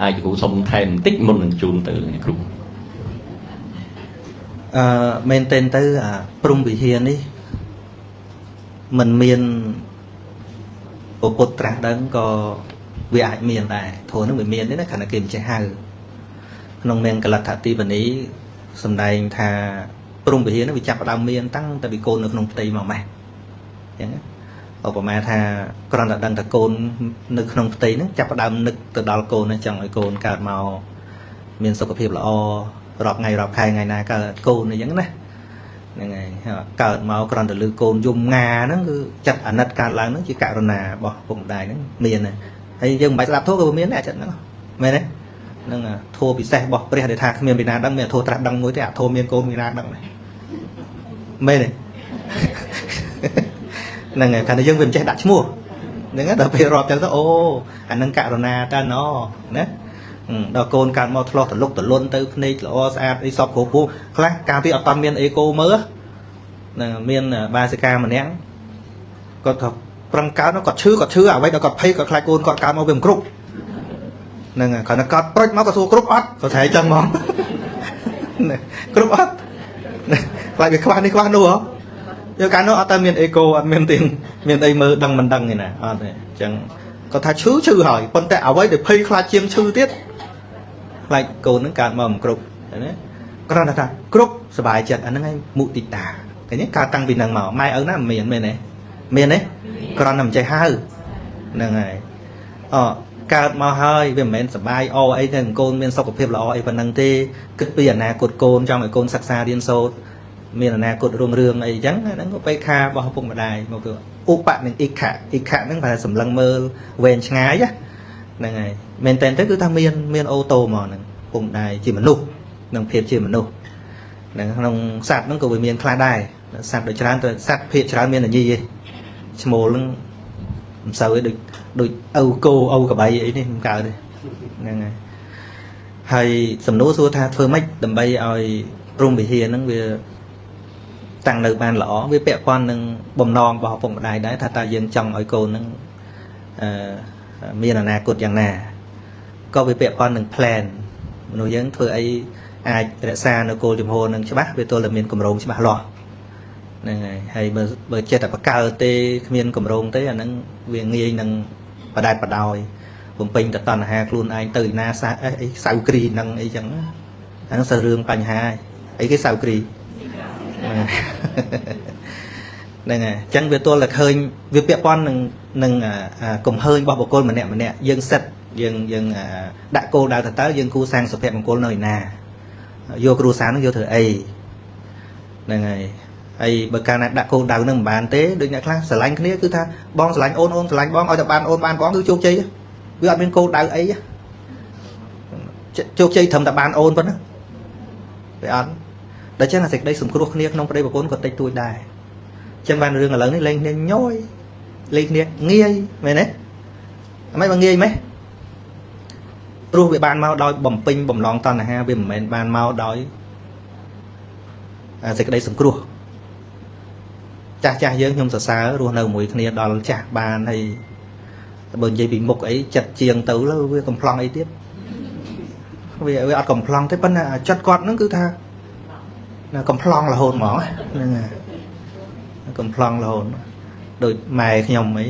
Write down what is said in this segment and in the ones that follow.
អាចគ្រូសុំថែមបន្តិចមុននឹងជូនទៅគ្រូ អឺមែនទែនទៅអាព្រំវិហារនេះมันមានពុទ្ធត្រាស់ដឹងក៏វាអាចមានដែរធម៌នឹងវាមានទេណាគ្រាន់តែគេមិនចេះហៅក្នុងមង្គលដ្ឋទីបនីសំដែងថាព្រំវិហារនេះវាចាប់ផ្ដើមមានតាំងតែពីកូននៅក្នុងផ្ទៃមកម៉េះអញ្ចឹងឧបមាថាគ្រាន់តែដឹងថាកូននៅក្នុងផ្ទៃហ្នឹងចាប់ផ្ដើមនឹកទៅដល់កូនហ្នឹងចង់ឲ្យកូនកើតមកមានសុខភាពល្អរាប់ថ្ងៃរាប់ខែថ្ងៃណាកើតកូនអញ្ចឹងណាហ្នឹងហើយកើតមកគ្រាន់តែលឺកូនយំងាហ្នឹងគឺចិត្តអាណិតកើតឡើងហ្នឹងជាករុណារបស់ពុកម្ដាយហ្នឹងមានហើយយើងមិនបាច់ស្ដាប់ធម៌ក៏មានដែរចិត្តហ្នឹងមែនទេហ្នឹងធម៌ពិសេសរបស់ព្រះដែលថាគ្មានពីណាដឹងមានធម៌ត្រាស់ដឹងមួយទេអាធម៌មានកូនមានណាដឹងដែរមែនទេហ្នឹងហើយកាលយើងវាមិនចេះដាក់ឈ្មោះហ្នឹងដល់ពេលរាប់ចឹងទៅអូអាហ្នឹងករុណាតើណណាដល់កូនកើតមកឆ្លោះតលុកតលុនទៅភ្នែកល្អស្អាតអីសពគ្រប់ពូខ្លះកាលពីអត់តាន់មានអេកូមើលហ្នឹងមានបាសិកាម្នាក់គាត់ថាប្រឹងកើតគាត់ឈឺគាត់ឈឺអ្វីដល់គាត់ភ័យគាត់ខ្លាចកូនគាត់កើតមកវាមិនគ្រប់ហ្នឹងហើយគ្រាន់តែគាត់ប្រុចមកក៏សួរគ្រប់អត់គាត់ស្រែកចឹងហ្មងគ្រប់អត់ខ្លាចវាខ្វះនេះខ្វះនោះហ៎យកកាលនោះអត់តែមានអេកូអត់មានទៀងមានអីមើលដឹងមិនដឹងទេណាអត់ទេអញ្ចឹងគាត់ថាឈឺឈឺហើយប៉ុន្តែអ្វីដែលភ័យខ្លាចជាងឈឺទៀតខ្លាចកូនហ្នឹងកើតមកមិនគ្រប់ណាគ្រាន់តែថាគ្រប់សบายចិត្តអាហ្នឹងឯងមុទិតាឃើញទេកើតតាំងពីហ្នឹងមកម៉ែឪណាមិនមានមែនទេមានទេគ្រាន់តែមិនចេះហៅហ្នឹងហើយអកើតមកហើយវាមិនមែនសบายអអីទេកូនមានសុខភាពល្អអីប៉ុណ្ណឹងទេគិតពីអនាគតកូនចង់ឲ្យកូនសិក្សារៀនសូត្រមានអនាគតរុងរឿងអីចឹងហ្នឹងក៏បេខារបស់ឪពុកម្ដាយមកគឺឧបនិងអ៊ិខៈអ៊ិខៈហ្នឹងប្រហែលសម្លឹងមើលវែងឆ្ងាយហ្នឹងហើយមែនតើទៅគឺថាមានមាន auto មកហ្នឹងពុកម្ដាយជាមនុស្សនិងភាពជាមនុស្សហ្នឹងក្នុងសត្វហ្នឹងក៏វាមានខ្លះដែរសត្វដូចច្រើនទៅសត្វភាគច្រើនមានតែញីឯងឈ្មោលហ្នឹងមិនសូវឯងដូចដូចឪគោឪកបីអីនេះមិនកើតទេហ្នឹងហើយហើយសំណួរសួរថាធ្វើម៉េចដើម្បីឲ្យព្រំវិហារហ្នឹងវាតាំងនៅបានល្អវាពាក់ព័ន្ធនឹងបំណងរបស់ឪពុកម្ដាយដែរថាតើយើងចង់ឲ្យកូនហ្នឹងអឺមានអនាគតយ៉ាងណាក៏វាពាក់ព័ន្ធនឹង plan មនុស្សយើងធ្វើអីអាចរក្សានៅគោលជំហរនឹងច្បាស់វាទល់តែមានកម្រងច្បាស់លាស់ហ្នឹងហើយហើយបើបើចេះតែបកើទេគ្មានកម្រងទេអាហ្នឹងវាងាយនឹងបដែតបដោយបំពេញតតណ្ហាខ្លួនឯងទៅណាសាអីសៅគ្រីហ្នឹងអីចឹងអាហ្នឹងសើរឿងបញ្ហាអីគេសៅគ្រីហ្នឹងហើយអញ្ចឹងវាទល់តែឃើញវាពាក់ព័ន្ធនឹងនឹងកំហើញរបស់បុគ្គលម្នាក់ម្នាក់យើងសិតយើងយើងដាក់គោលដៅទៅតើយើងគួរសាងសុភមង្គលនៅឯណាយកគ្រួសារហ្នឹងយកធ្វើអីហ្នឹងហើយហើយបើកាលណាដាក់គោលដៅហ្នឹងមិនបានទេដូចអ្នកខ្លះស្រឡាញ់គ្នាគឺថាបងស្រឡាញ់អូនអូនស្រឡាញ់បងឲ្យតែបានអូនបានបងគឺជោគជ័យវាអត់មានគោលដៅអីជោគជ័យត្រឹមតែបានអូនប៉ុណ្ណាវាអត់ដល់ចឹងអាសេចក្តីសង្គ្រោះគ្នាក្នុងប្តីប្រពន្ធក៏តិចតួចដែរចឹងបានរឿងឥឡូវនេះលេងគ្នាញយលេងគ្នាងាយមែនទេអមិនបើងាយម៉េចព្រោះវាបានមកដោយបំពេញបំឡងតណ្ហាវាមិនមែនបានមកដោយសេចក្តីសង្គ្រោះចាស់ចាស់យើងខ្ញុំសរសើររស់នៅមួយគ្នាដល់ចាស់បានហើយបើនិយាយពីមុខអីចិត្តជាងទៅលើវាកំ pl ង់អីទៀតវាវាអត់កំ pl ង់ទេប៉ុន្តែចិត្តគាត់ហ្នឹងគឺថាកំ pl ង់រហូតហ្មងហ្នឹងកំ pl ង់រហូតដូចម៉ែខ្ញុំអី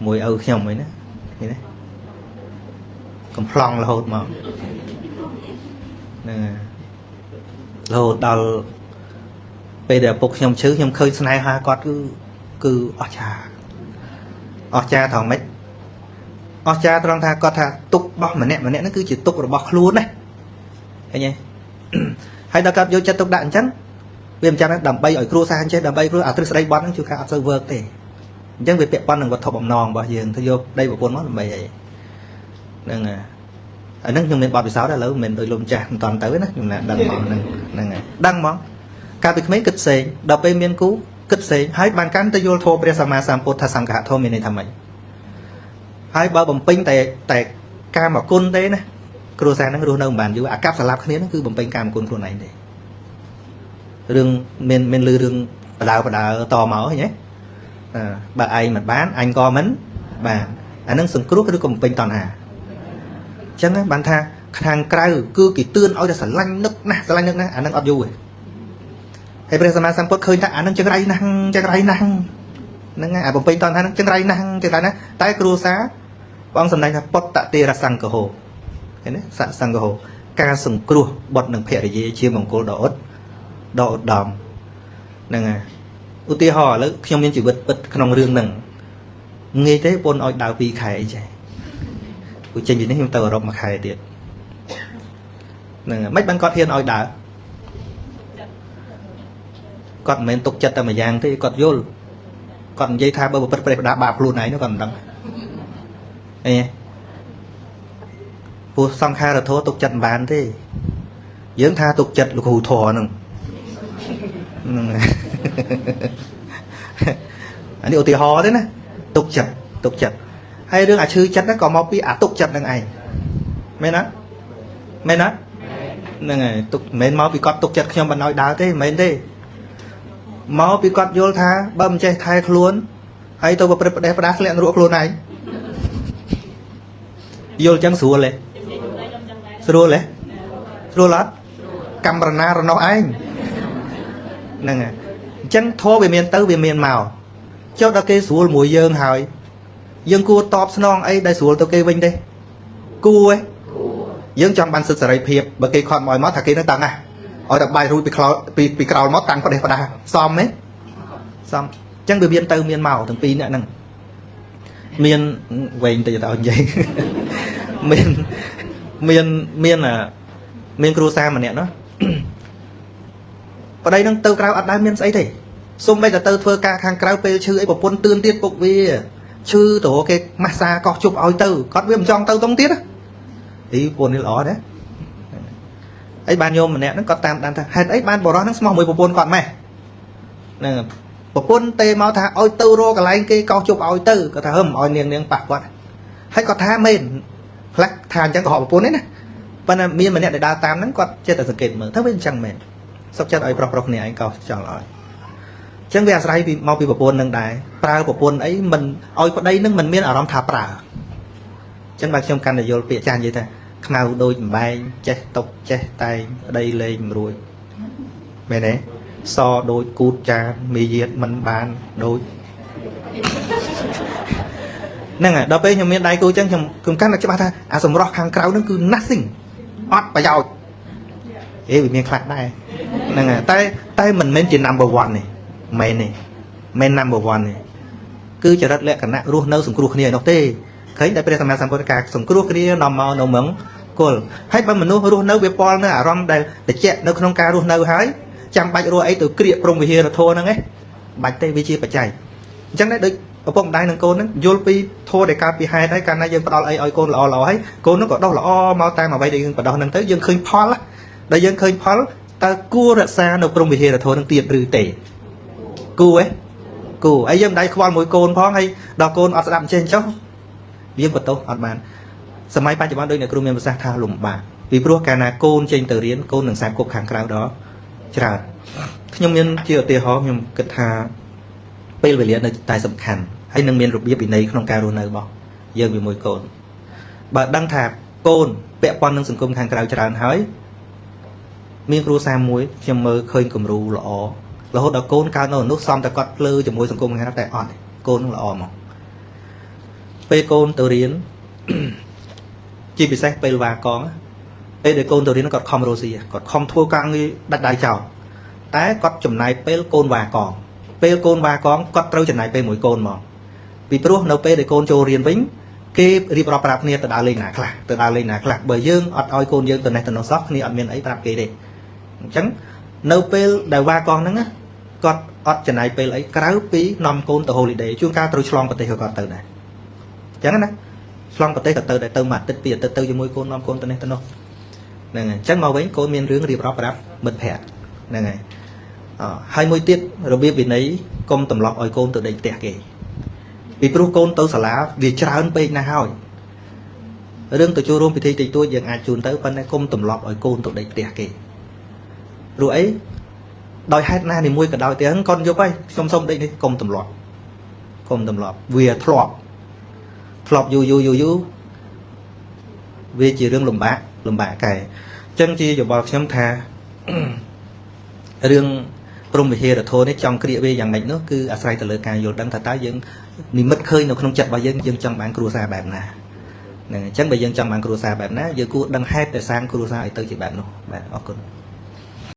មួយឪខ្ញុំអីណាឃើញទេកំ pl ង់រហូតមកហ្នឹងរហូតដល់ពេលដែលឪពុកខ្ញុំឈឺខ្ញុំឃើញស្នេហាគាត់គឺគឺអស្ចារ្យអស្ចារ្យត្រង់ម៉េចអស្ចារ្យត្រង់ថាគាត់ថាទុករបស់ម្នាក់ម្នាក់ហ្នឹងគឺជាទុករបស់ខ្លួនណាឃើញទេហើយដល់គាត់យកចិត្តទុកដាក់អញ្ចឹងវាមិនចាំដើម្បីឲ្យគ្រួសារអញ្ចេះដើម្បីគ្រួអាទ្រឹស្ដីបត់ហ្នឹងជួនកាលអត់សូវ work ទេអញ្ចឹងវាពាក់ព័ន្ធនឹងវត្ថុបំណងរបស់យើងទៅយកប្តីប្រពន្ធមកដើម្បីអីហ្នឹងហើយអាហ្នឹងខ្ញុំមានបទពិសោធន៍ឥឡូវមិនមែនដូចលោកម្ចាស់មិនតាន់ទៅណាខ្ញុំណាដឹងហ្មងហ្នឹងហ្នឹងហើយដឹងហ្មងកាលពីក្មេងគិតផ្សេងដល់ពេលមានគូគិតផ្សេងហើយបានកាន់ទៅយល់ធម៌ព្រះសម្មាសម្ពុទ្ធថាសង្ឃៈធម៌មានន័យថាម៉េចហើយបើបំពេញតែតែកាមគុណទេណាគ្រួសារហ្នឹងរស់នៅមិនបានយូរអាកាប់ស្លាប់គ្នាហ្នឹងគឺបំពេញកាមគុណខ្លួនឯងទេរឿងមានមានលឺរឿងបដៅបដៅតមកឃើញទេបើឯងមិនបានអញក៏មិនបានអាហ្នឹងសង្គ្រោះឬក៏បំពេញតណ្ហា ចឹងបានថាខាងក្រៅគឺគេទឿនឲ្យតែស្រឡាញ់នឹកណាស់ស្រឡាញ់នឹកណាស់អានឹងអត់យូរទេហើយព្រះសម្មាសម្ពុទ្ធឃើញថាអានឹងចង្រៃណាស់ចង្រៃណាស់ហ្នឹងអាបំពេញតនថានឹងចង្រៃណាស់ចង្រៃណាស់តែគ្រួសារបងសម្ដែងថាពុទ្ធតិរសង្កហោឃើញទេសង្កហោការសង្គ្រោះបុត្រនិងភរិយាជាមង្គលដ៏ឧត្តមហ្នឹងហើយឧទាហរណ៍ឥឡូវខ្ញុំមានជីវិតពិតក្នុងរឿងហ្នឹងងាយទេពុនឲ្យដើរ2ខែអីចេះព្រោះចេញពីនេះខ្ញុំទៅអឺរ៉ុប1ខែទៀតហ្នឹងមិនបានគាត់ហ៊ានឲ្យដើរគាត់មិនមែនទុកចិត្តតែមួយយ៉ាងទេគាត់យល់គាត់និយាយថាបើប្រព្រឹត្តប្រេះផ្ដាបាបខ្លួនឯងនោះគាត់មិនដឹងអីព្រោះសង្ខារធម៌ទុកចិត្តមិនបានទេយើងថាទុកចិត្តលោកគ្រូធម៌ហ្នឹងអានេះឧទាហរណ៍ទេណាទុកចិត្តទុកចិត្តហើយរឿងអាឈឺចិត្តហ្នឹងក៏មកពីអាទុកចិត្តហ្នឹងឯងមែនណាមែនណាហ្នឹងហើយទុកមិនមែនមកពីគាត់ទុកចិត្តខ្ញុំបណ្ដោយដើរទេមិនមែនទេមកពីគាត់យល់ថាបើមិនចេះថែខ្លួនហើយទៅប្រព្រឹត្តផ្ដេសផ្ដាសធ្លាក់នរកខ្លួនឯងយល់ចឹងស្រួលទេស្រួលទេស្រួលអត់កម្មរណារណោះឯងហ្នឹងហើយអញ្ចឹងធម៌វាមានទៅវាមានមកចុះដល់គេស្រួលមួយយើងហើយយើងគួរតបស្នងអីដែលស្រួលទៅគេវិញទេគួរទេយើងចង់បានសិទ្ធិសេរីភាពបើគេខត់មកឲ្យមកថាគេនឹងតាំងណាឲ្យតែបាយរួចពីក្រោលពីក្រោលមកតាំងផ្ដេសផ្ដាសសមទេសមអញ្ចឹងវាមានទៅមានមកទាំងពីរអ្នកហ្នឹងមានវែងតិចទៅឲ្យនិយាយមានមានមានមានគ្រួសារម្នាក់នោះប្តីនឹងទៅក្រៅអត់ដែលមានស្អីទេសុំបីតែទៅធ្វើការខាងក្រៅពេលឈឺអីប្រពន្ធទឿនទៀតពុកវាឈឺទៅរកគេម៉ាស្សាកោះជប់ឲ្យទៅគាត់វាមិនចង់ទៅតុងទៀតអីប្រពន្ធនេះល្អណាអីបានញោមម្នាក់ហ្នឹងគាត់តាមដានថាហេតុអីបានបរោះហ្នឹងស្មោះមួយប្រពន្ធគាត់ម៉េះហ្នឹងប្រពន្ធទេមកថាឲ្យទៅរកកន្លែងគេកោះជប់ឲ្យទៅគាត់ថាហឹមឲ្យនាងប៉ះគាត់ហើយគាត់ថាមែនខ្លះថាអញ្ចឹងក៏ហកប្រពន្ធនេះណាប៉ុន្តែមានម្នាក់ដែលដើរតាមហ្នឹងគាត់ចេះតែសង្កេតមើលថាវាអញ្ចឹងមែនសុខចិត្តឲ្យប្រុសប្រុសគ្នាឯងកោះចង់ឲ្យអញ្ចឹងវាអាស្រ័យពីមកពីប្រពន្ធនឹងដែរប្រើប្រពន្ធអីមិនឲ្យប្តីនឹងមិនមានអារម្មណ៍ថាប្រើអញ្ចឹងបើខ្ញុំកាន់តែយល់ពាក្យចាស់និយាយថាខ្មៅដូចអំបែងចេះតុកចេះតែងប្តីលេងមិនរួចមែនទេសដូចគូតចានមីយាតមិនបានដូចហ្នឹងហើយដល់ពេលខ្ញុំមានដៃគូអញ្ចឹងខ្ញុំកាន់តែច្បាស់ថាអាសម្រស់ខាងក្រៅហ្នឹងគឺ nothing អត់ប្រយោជន៍អេវាមានខ្លះដែរហ្នឹងហើយតែមិនមែនជា number 1 ទេមែនទេមែន number 1 ទេគឺចរិតលក្ខណៈរស់នៅសង្គ្រោះគ្នាឯនោះទេឃើញតែព្រះសម្មាសម្ពុទ្ធការសង្គ្រោះគ្នានាំមកនៅមង្គលហើយបើមនុស្សរស់នៅវាប៉លនៅអារម្មណ៍ដែលតិចនៅក្នុងការរស់នៅហើយចាំបាច់រស់អីទៅក្រៀកព្រំវិហារធម៌ហ្នឹងឯងបាច់ទេវាជាបច្ច័យអញ្ចឹងដែរដូចឪពុកម្ដាយនិងកូនហ្នឹងយល់ពីធម៌ដែលកើតពីហេតុហើយកាលណាយើងផ្ដល់អីឲ្យកូនល្អល្អហើយកូនហ្នឹងក៏ដោះល្អមកតាមអ្វីដែលយើងបដោះហ្នឹងទៅយើងឃើញផលដែលយើងឃើញផលតើគួររក្សានៅព្រំវិហារធម៌ហ្នឹងទៀតឬទេគួរទេគួរហើយយើងមិនដៃខ្វល់មួយកូនផងហើយដល់កូនអត់ស្ដាប់ចេះចុះយើងបន្ទោសអត់បានសម័យបច្ចុប្បន្នដូចអ្នកគ្រូមានប្រសាសន៍ថាលំបាកពីព្រោះកាលណាកូនចេញទៅរៀនកូននឹងខ្សែគប់ខាងក្រៅដល់ច្រើនខ្ញុំមានជាឧទាហរណ៍ខ្ញុំគិតថាពេលវេលានៅតែសំខាន់ហើយនឹងមានរបៀបវិន័យក្នុងការរស់នៅរបស់យើងជាមួយកូនបើដឹងថាកូនពាក់ព័ន្ធនឹងសង្គមខាងក្រៅច្រើនហើយមានគ្រួសារមួយខ្ញុំមើលឃើញគំរូល្អរហូតដល់កូនកើតនៅនោះសំតែគាត់ភ្លឺជាមួយសង្គមខាងក្រៅតែអត់កូននឹងល្អមកពេលកូនទៅរៀនជាពិសេសពេលវ៉ាកងពេលដែលកូនទៅរៀនគាត់ខំរស់ស៊ីគាត់ខំធ្វើការងារដាច់ដៃចោលតែគាត់ចំណាយពេលកូនវ៉ាកងពេលកូនវ៉ាកងគាត់ត្រូវចំណាយពេលមួយកូនមកពីព្រោះនៅពេលដែលកូនចូលរៀនវិញគេរៀបរាប់ប្រាប់គ្នាទៅដើរលេងណាខ្លះទៅដើរលេងណាខ្លះបើយើងអត់ឲ្យកូនយើងទៅនេះទៅនោះសោះគ្នាអត់មានអីប្រាប់គេទេអញ្ចឹងនៅពេលដែលវ៉ាកងហ្នឹងគាត់អត់ចំណាយពេលអីក្រៅពីនាំកូនទៅ holiday ជួនកាលត្រូវឆ្លងប្រទេសក៏គាត់ទៅដែរអញ្ចឹងណាឆ្លងប្រទេសក៏ទៅដែរទៅមួយអាទិត្យពីរអាទិត្យទៅជាមួយកូននាំកូនទៅនេះទៅនោះហ្នឹងហើយអញ្ចឹងមកវិញកូនមានរឿងរៀបរាប់ប្រាប់មិត្តភ័ក្តិហ្នឹងហើយហើយមួយទៀតរបៀបវិន័យកុំទម្លាប់ឲ្យកូនទៅដេកផ្ទះគេពីព្រោះកូនទៅសាលាវាច្រើនពេកណាស់ហើយរឿងទៅចូលរួមពិធីតិចតួចយើងអាចជូនទៅប៉ុន្តែកុំទម្លាប់ឲ្យកូនទៅដេកផ្ទះគេព្រោះអីដោយហេតុណានីមួយក៏ដោយទាំងកូនយប់ហើយខ្ញុំសុំដេកនេះកុំទម្លាប់កុំទម្លាប់វាធ្លាប់យូរយូរយូរយូរ វាជារឿងលំបាកលំបាកកែអញ្ចឹងជាយោបល់ខ្ញុំថារឿងព្រហ្មវិហារធម៌នេះចង់ក្រៀកវាយ៉ាងម៉េចនោះគឺអាស្រ័យទៅលើការយល់ដឹងថាតើយើងនិមិត្តឃើញនៅក្នុងចិត្តរបស់យើងយើងចង់បានគ្រួសារបែបណាហ្នឹងអញ្ចឹងបើយើងចង់បានគ្រួសារបែបណាយើងគួរដឹងហេតុដែលសាងគ្រួសារឲ្យទៅជាបែបនោះបាទអរគុណ។